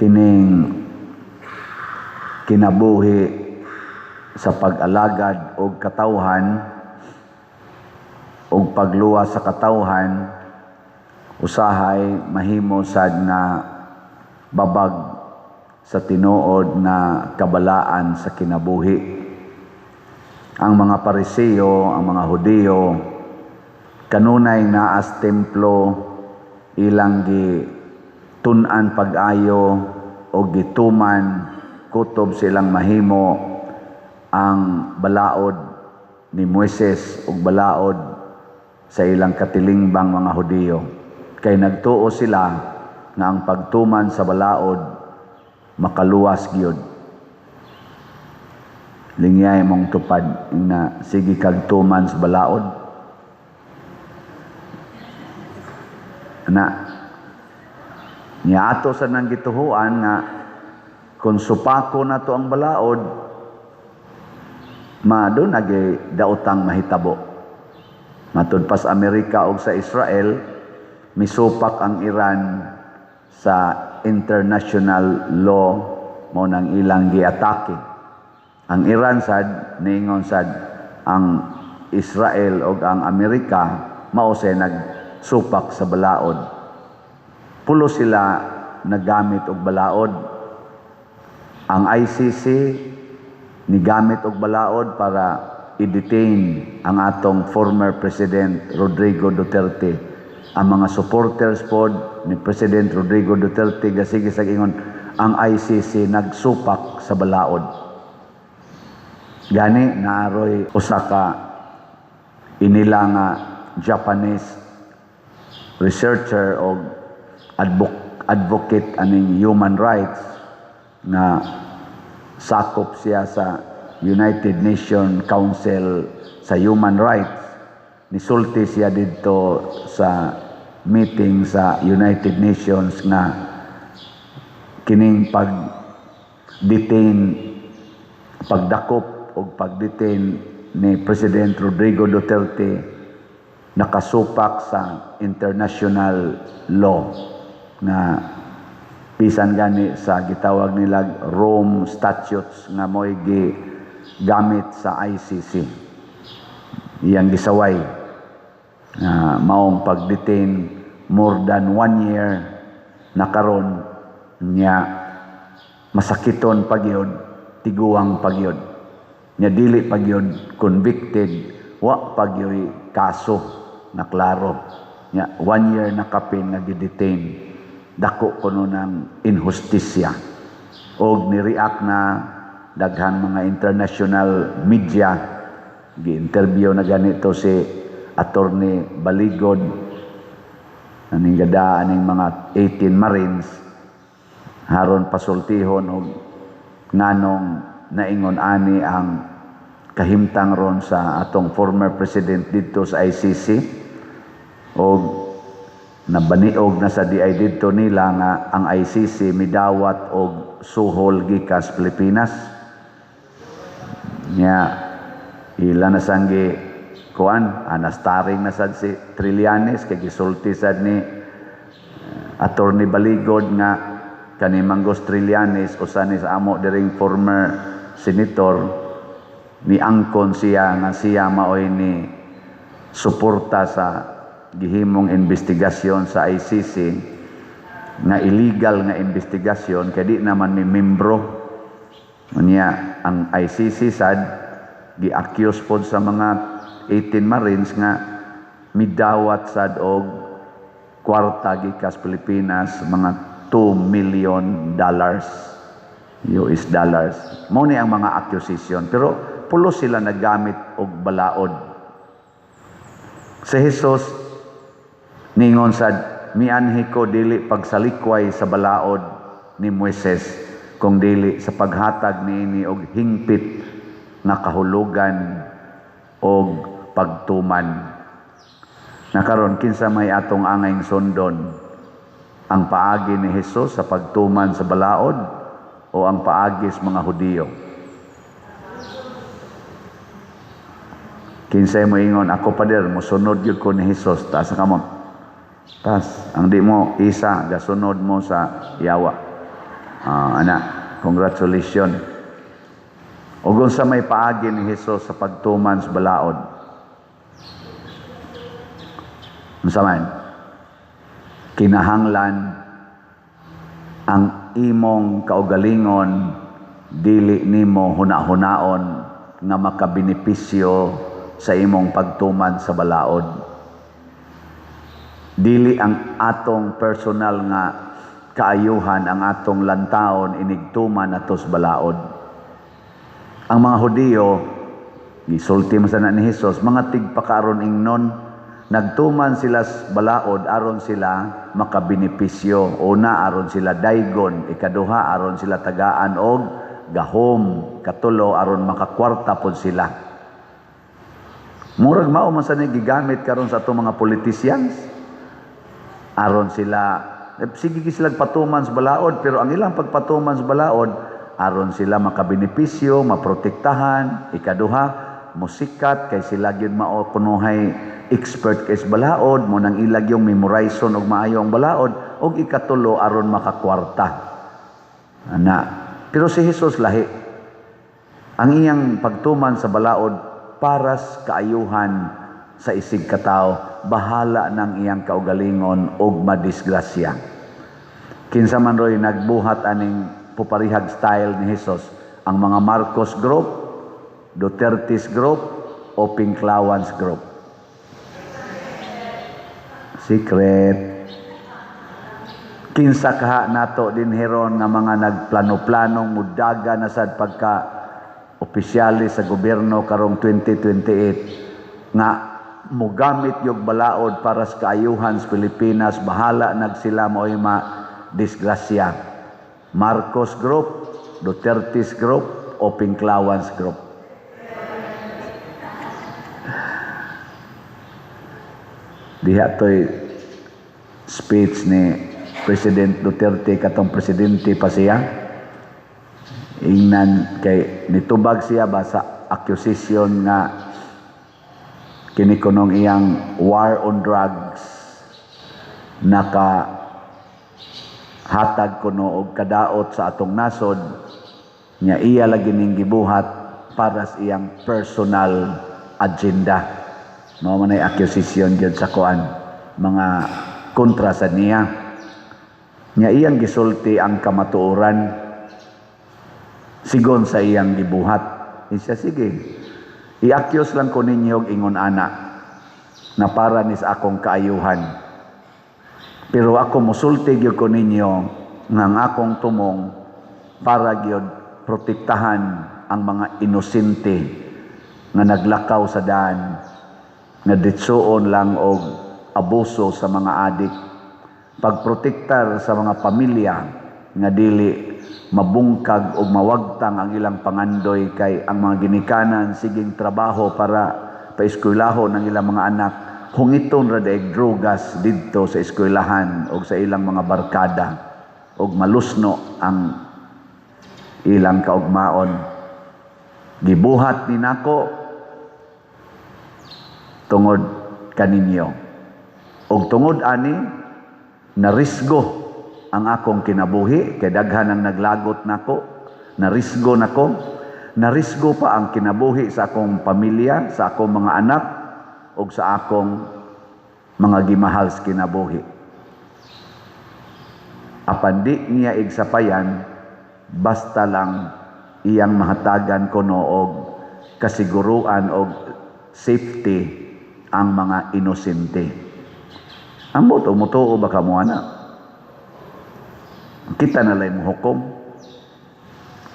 Kining kinabuhi sa pag-alagad og katawhan og pagluwas sa katawhan usahay mahimo sad nga babag sa tinuod nga kabalaan sa kinabuhi. Ang mga Pariseo, ang mga Hudiyo, kanunay naa sa templo, ilang gi tun-an pag-ayo o gituman kutob silang mahimo ang balaod ni Moises ug balaod sa ilang katilingbang mga Hudiyo. Kay nagtuo sila nga ang pagtuman sa balaod makaluwas gyud. Lingyay mong tupad na sige kag tuman sa balaod. Na niya ato sa nang gituhuan nga kung supako na to ang balaod, ma doon agi daotang mahitabo. Matud pa sa Amerika o sa Israel, misupak ang Iran sa international law, mao nang ilang giatake. Ang Iran sad niingon sad ang Israel o ang Amerika mao say nagsupak sa balaod. Pulo sila nagamit og balaod. Ang ICC nigamit og balaod para i-detain ang atong former President Rodrigo Duterte. Ang mga supporters pod ni President Rodrigo Duterte gasige sa ingon ang ICC nagsupak sa balaod. Gani naaroy usa ka inila nga Japanese researcher o advocate aning human rights nga sakop siya sa United Nations Council sa Human Rights. Nisulti siya didto sa meeting sa United Nations nga kining pag detain, pagdakop o pag-detain ni President Rodrigo Duterte nakasupak sa international law nga bisan gani sa gitawag nila Rome Statutes nga mo'y gamit sa ICC. Iyang gisaway nga maong pag-detain more than one year na karon niya, masakiton pagyud, tiguang pagyud nya, dili pagyud convicted, wa pagyoy kaso na klaro nya, one year na kapin nga gidetain. Dako kuno ng inhustisya og ni-react na daghang mga international media. Gi-interview na ganito si Attorney Baligod aning gada aning mga 18 Marines haron pasultihon og nganong naingon ani ang kahimtang ron sa atong former president didto sa ICC, og nabaniog na sa DI didto nila nga ang ICC midawat og suhol gikas Pilipinas nya. Ila na sanggi kuan anastaring na sad si Trillanes kay gisulti sad ni Attorney Baligod nga kani Manggos Trillanes, usa ni sa amo diring former senator, ni angkon siya nga siya maoy ni suporta sa gihimong investigasyon sa ICC nga illegal nga investigasyon kay di naman mi membro niya. Ang ICC sad gi-accuse pod sa mga 18 Marines nga midawat sad og kwarta gikas Pilipinas, mga $2 million, US dollars. Mao ni ang mga accusation, pero pulo sila naggamit og balaod. Si Jesus ningon sad, "Mianhi ko dili pagsalikway sa balaod ni Moises, kung dili sa paghatag niini og hingpit nga kahulugan og pagtuman." Na karon, kinsa may atong angayng sundon? Ang paagi ni Jesus sa pagtuman sa balaod o ang paagi sa mga Hudiyo? Kinsay mo ingon, "Ako, pader, mosunod gyud ko ni Jesus"? Taas sa kamot. Tas ang di mo isa gasunod mo sa yawa. Ah, ana, congratulations. Ug unsa may paagi ni Hesus sa pagtuman sa balaod? Unsa man? Kinahanglan ang imong kaugalingon dili nimo huna-hunaon nga makabenepisyo sa imong pagtuman sa balaod. Dili ang atong personal nga kaayuhan ang atong lantaon inigtuman ato sa balaod. Ang mga Hudiyo, gisulti man sana ni Hesus, mga tigpakaaron ingnon, nagtuman sila sa balaod aron sila makabenepisyo. Una, aron sila daygon. Ikaduha, aron sila tagaan og gahom. Katulo, aron makakwarta pod sila. Murag mao man sa ni gigamit karon sa atong mga politicians. Aron sila, sige sila patuman sa balaod, pero ang ilang pagpatuman sa balaod, aron sila makabenepisyo, maprotektahan. Ikaduha, musikat kay sila gyud mao kunuhay expert kay sa balaod, mo nang ilag yung memorizon og maayo ang balaod, og ikatulo, aron makakwarta. Ana, pero si Jesus lahi. Ang iyang pagtuman sa balaod para sa kaayuhan sa isig katawo, bahala ng iyang kaugalingon og madisgrasya. Kinsa man roy nagbuhat aning puparihag style ni Jesus? Ang mga Marcos Group, Duterte's Group, o Pinklawans Group? Secret. Kinsa kaha nato dinhi ron nga mga nagplano-planong mudaga na sad pagka opisyalis sa gobyerno karong 2028 nga mugamit yung balaod para sa kaayuhan sa Pilipinas, bahala nag sila mo'y ma disgrasya? Marcos Group, Duterte's Group, o Pinklawans Group? Diha to'y speech ni President Duterte katong presidente pa siya. Ingnan kay nitubag siya ba sa accusation nga kini kunong iyang war on drugs naka hatag kuno og kadaot sa atong nasod, nya iya lagi ning gibuhat para sa iyang personal agenda. Mao man ay accusation gyud sa kuan mga kontra sa niya. Nya iyang gisulti ang kamatuoran sigon sa iyang gibuhat. Siya, "Sige, i-accuse lang ko ninyo og ingon ana na para ni sa akong kaayuhan. Pero ako musulti gyud ko ninyo nga ang akong tumong para gyud protektahan ang mga inosente nga naglakaw sa daan, nga ditsuon lang og abuso sa mga adik, pagprotektar sa mga pamilya nga dili mabungkag o mawagtang ang ilang pangandoy kay ang mga ginikanan siging trabaho para paeskwelahon ang ilang mga anak, hungiton ra daig drogas didto sa eskwelahan o sa ilang mga barkada og malusno ang ilang kaugmaon. Gibuhat ni nako tungod kaninyo. Og tungod ani narisgo ang akong kinabuhi kay daghan ang naglagot nako, narisgo nako, narisgo pa ang kinabuhi sa akong pamilya, sa akong mga anak ug sa akong mga gimahal sa kinabuhi." Apan di niya igsapayan, basta lang iyang mahatagan kuno og kasiguruan og safety ang mga inosente. Ambot, mutuo ba kamo ana? Kita na lay mohukom.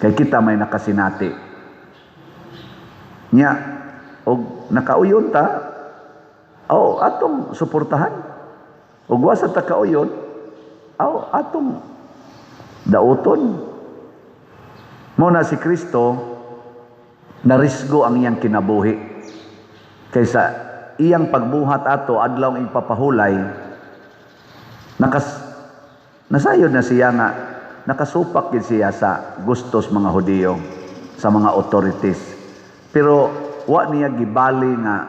Kay kita may nakasinati. Nya, og nakauyon ta, o atong suportahan. Og wa sa ta kauyon, aw atong dauton. Mao na si Kristo, narisgo ang iyang kinabuhi. Kaysa iyang pagbuhat ato adlaw ipapahulay, nasayod na siya nga nakasupak gid siya sa gustos mga Hudiyo, sa mga authorities. Pero wa niya gibali nga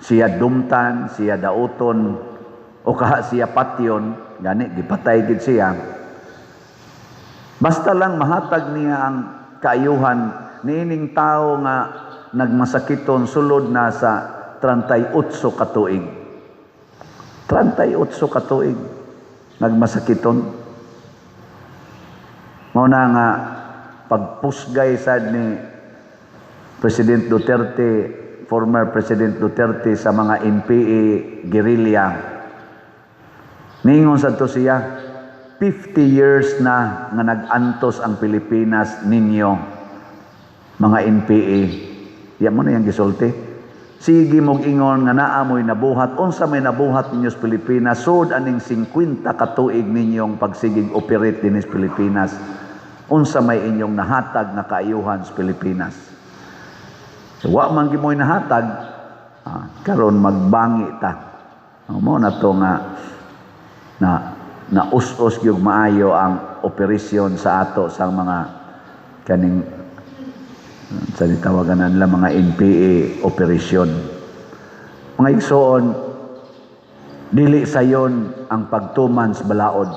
siya dumtan, siya dauton, o kaha siya patyon, gani gipatay gid siya. Basta lang mahatag niya ang kaayuhan niining tao nga nagmasakiton sulod na sa 38 ka tuig. 38 ka tuig nagmasakiton. Mao na nga pagpusgay sad ni President Duterte, former President Duterte, sa mga NPA guerrilla. Ningon sad to siya, "50 years na nga nag-antos ang Pilipinas ninyo, mga NPA." Ya mo na yung gisulti. "Sige mong ingon nga naa mo'y nabuhat, unsa may nabuhat ninyo sa Pilipinas, sud aning 50 katuig ninyong pagsigig operate dinhi sa Pilipinas? Unsa may inyong nahatag nga kaayuhan sa Pilipinas? So, wa man gimoy nahatag, karon magbangi ta." Mo na to nga na na us-us gyud maayo ang operasyon sa ato sa mga kaning sa tawagan nila mga NPA operasyon. Mga igsoon, dili sayon ang pagtuman sa balaod.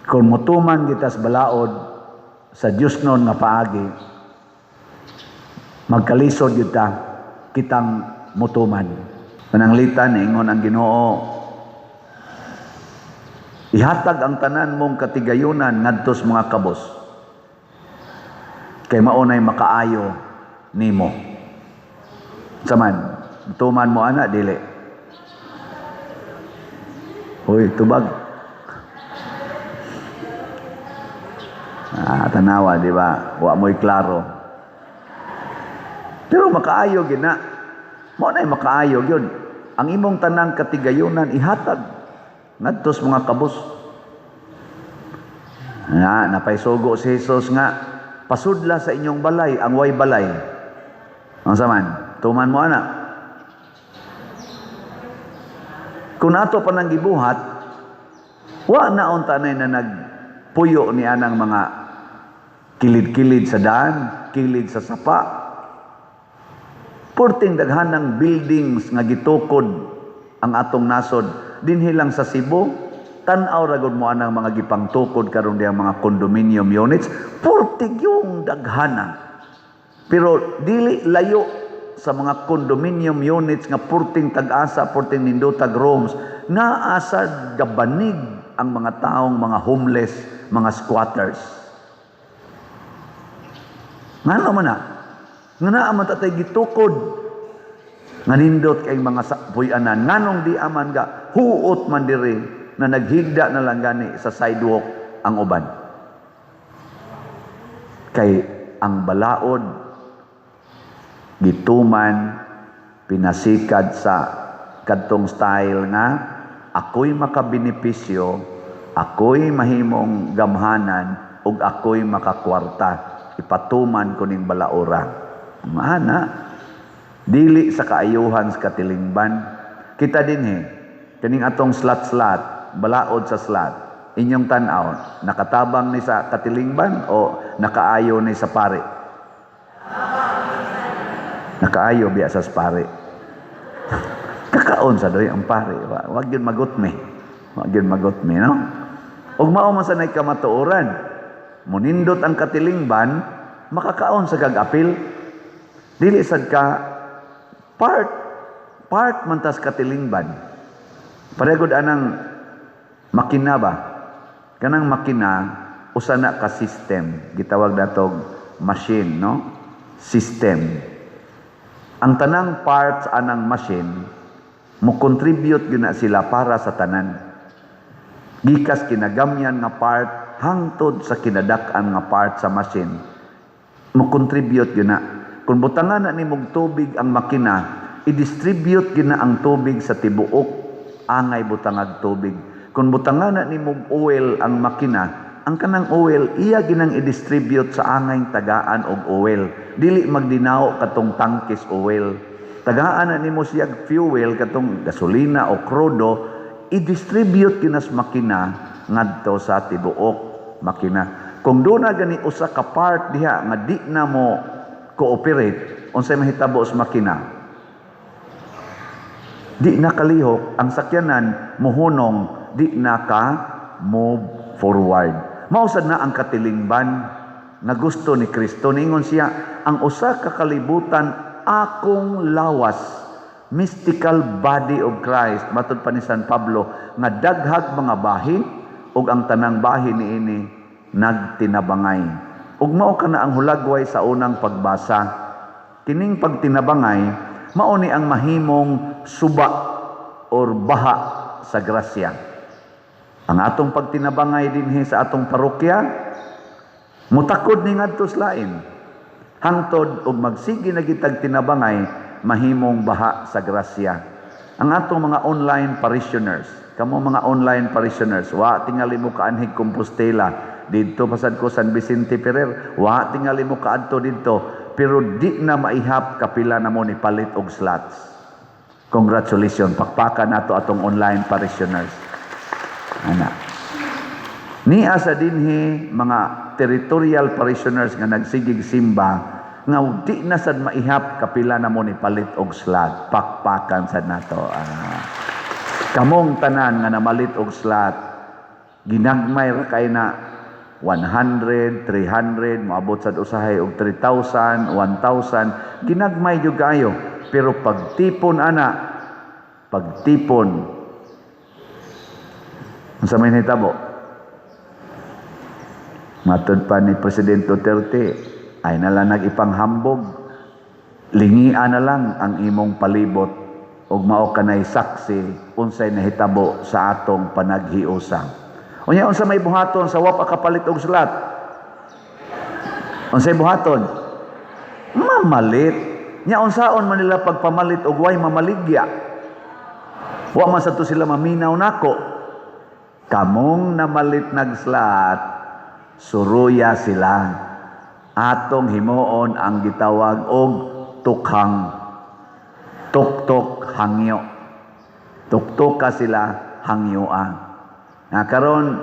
Kung mutuman kita sa balaod sa Diyos nun nga paagi, magkalisod gyud ta kitang mutuman. Pananglitan, ingon ang Ginoo, "Ihatag ang tanan mong katigayunan ngadto sa mga kabos. Kay maunay makaayo nimo." Saman, tuman mo ana, dili? Hoy, tubag. Ah, tanawa, di ba? Wa mo'y klaro. Pero makaayo gina. Mo na'y makaayo yun. Ang imong tanang katigayunan ihatag ngadto sa mga kabos. Nga, napaysugo si Jesus nga, "Pasudla sa inyong balay ang way balay." Ang saman, tuman mo ana? Kung ato pa nang gibuhat, wa na unta na nagpuyo ni anang mga kilid-kilid sa daan, kilid sa sapa. Purting daghan ng buildings nga gitukod ang atong nasod dinhi lang sa Cebu. Tan-aw ra gud mo anang mga gipangtukod karon diyang mga condominium units, purtig yung daghana. Pero dili layo sa mga condominium units nga purting tag-asa, purting nindotag rooms, naa sa gabanig ang mga taong mga homeless, mga squatters. Ngano man na? Nga naa man tatay gitukod nga nindot kay mga puy-anan. Nganong di aman ga huot man diri na naghigda na lang gani sa sidewalk ang uban? Kay ang balaod gituman, pinasikad sa kadtong style nga ako'y makabenepisyo, ako'y mahimong gamhanan, ug ako'y makakwarta, ipatuman ko ning balaora. Maana dili sa kaayuhan sa katilingban. Kita dinhi kaning atong slat-slat, balaod sa slat, inyong tan-aw, nakatabang ni sa katilingban o nakaayo ni sa pare? Nakaayo biya sa pare. Kakaon sa doy ang pare. Wag yun magutmi, wag yun magutmi, no? Ug mao man sa nay kamatuoran, munindot ang katilingban, makakaon sa gag-apil. Dili sad ka part part man tas katilingban. Paregod anang makina ba? Kanang makina, usa na ka system, gitawag natog machine, no? System. Ang tanang parts anang machine mo contribute gyud na sila para sa tanan. Gikas kinagamyan nga part hangtod sa kinadak-an nga part sa machine mo contribute gyud na. Kung butangan na nimog tubig ang makina, i-distribute gyud na ang tubig sa tibuok angay butangag tubig. Kung butangan na nimog oil ang makina, ang kanang oil iya ginang i-distribute sa angay tagaan og oil. Dili magdinaw katong tangkis oil. Tagaan na nimo siyag fuel, katong gasolina o krudo, i-distribute kinas makina ngadto sa tibuok makina. Kung doon na gani usa ka part diha nga di na mo cooperate, unsay mahitabo sa makina? Di na kalihok ang sakyanan, muhunong, di na ka move forward. Mao sad na ang katilingban nga gusto ni Kristo. Niingon siya, ang usa ka kalibutan akong lawas, mystical body of Christ, matud pa ni San Pablo, nga daghag mga bahin ug ang tanang bahin niini nagtinabangay. Ug mao kana ang hulagway sa unang pagbasa. Kining pagtinabangay mao ni ang mahimong suba or baha sa grasya. Ang atong pagtinabangay dinhi sa atong parokya mutakod ni ngadto sa lain. Hangtod og magsige na gitag tinabangay, mahimong baha sa grasya. Ang atong mga online parishioners, kamo mga online parishioners, wa tingali mo kaanhig Compostela, didto pasad ko San Vicente Ferrer, wa tingali mo kaadto didto, pero di na maihap kapila na mo ni palit og slots. Congratulations, pakpakan nato atong online parishioners. Ana. Nia sa dinhi mga territorial parishioners nga nagsigig simba nga di na sad maihap kapila na mo ni palit og slot. Pakpakan sad nato. Kamong tanan nga namalit og slot, ginagmay ra kay na 100, 300, moabot sad usahay og 3,000, 1,000, ginagmay gyud kaayo. Pero pagtipon ana, pagtipon, unsa may nahitabo? Matod pa ni President Duterte, ay nala nag-ipanghambog, lingia na lang ang imong palibot ug mao kanay saksi unsay nahitabo sa atong panaghiusa. Unya, unsa may buhaton sa wa pa kapalit og slot? Unsay buhaton? Mamalit. Nya unsaon man nila pagpamalit og way mamaligya? Wa man sa to sila maminaw nako. Kamong namalit nagslot, suruya sila. Atong himuon ang gitawag og tukhang. Tuktok hangyo. Tuktok ka sila, hangyoa. Nga karon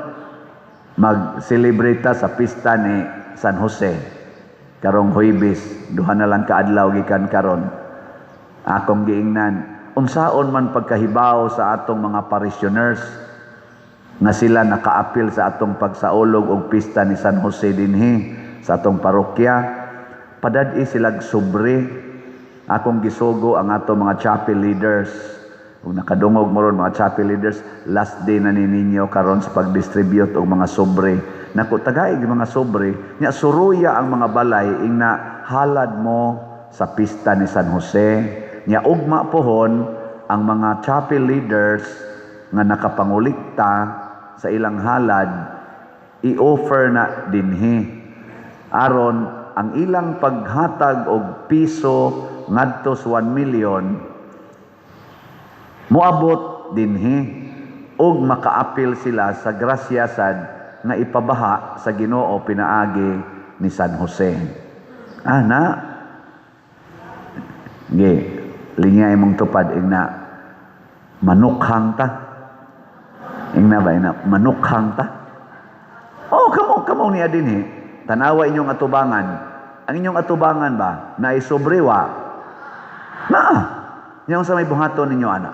mag-celebrate ta sa pista ni San Jose. Karong Huwebes, duha na lang kaadlaw gikan karon. Akong giingnan, unsaon man pagkahibaw sa atong mga parishioners nga sila nakaapil sa atong pagsaulog og pista ni San Jose dinhi sa atong parokya, padad-i silag sobre. Akong gisugo ang atong mga chapel leaders. Kung nakadungog mo ron mga chapel leaders, last day na ni ninyo karon sa pag-distribute og mga sobre. Naku, tagaig mga sobre, nya suruya ang mga balay ingna halad mo sa pista ni San Jose. Nya ugma pohon ang mga chapel leaders nga nakapangulikta sa ilang halad, i-offer na dinhi aron ang ilang paghatag og piso ngadto sa 1 million moabot dinhi ug makaapil sila sa grasya sad nga ipabaha sa Ginoo pinaagi ni San Jose. Ana ge linya imong tupad, ingna manukhang ta. Ingna ba, ingna manukhang ta? Oh, kamo kamo niya dinhi. Tanawa inyong atubangan. Ang inyong atubangan ba na isobrewa? Naa. Nya sa may buhaton ninyo ana?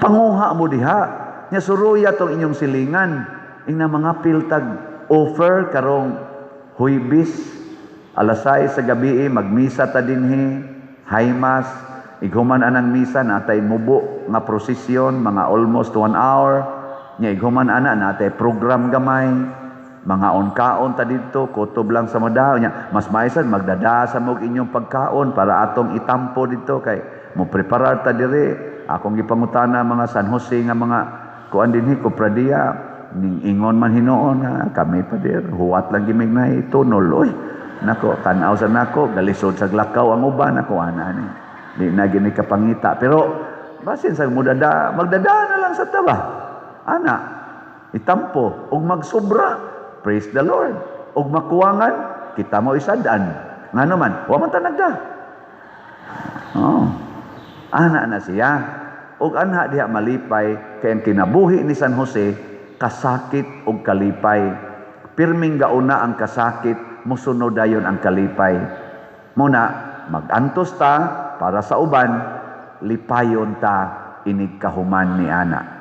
Panguha mo diha. Nya suruya tong inyong silingan. Ingna mga piltag offer karong Huwebes alas 6 sa gabi magmisa ta dinhi, high mass. Ighuman anang misa, natay mubo nga prosesyon, mga almost 1 hour. Nya ighuman ana, natay program gamay, mga onkaon ta didto, kutob lang sa madaw. Nya mas maisan magdada sa mog inyong pagkaon para atong itampo didto kay mo preparar ta dire. Akong gipangutana mga San Jose nga mga kuan dinhi, kopradiya, ning ingon man hinuon nga kami pa dir huwat lang gimig na tunol. Oy nako, tan-aw sa nako, galisod sa lakaw ang uban nako ana ni, di na gini kapangita, pero basin sa mudada, magdada na lang sa taba ana, itampo ug magsobra. Praise the Lord. Ug makuwangan, kita mo isad-an. Ngano man, wa man ta nagda. Oh. Ana na siya. Ug anha diha malipay kay ang kinabuhi ni San Jose kasakit ug kalipay. Pirming gauna ang kasakit, musunod dayon ang kalipay. Muna, magantos ta para sa uban, lipayon ta inig kahuman ni ana.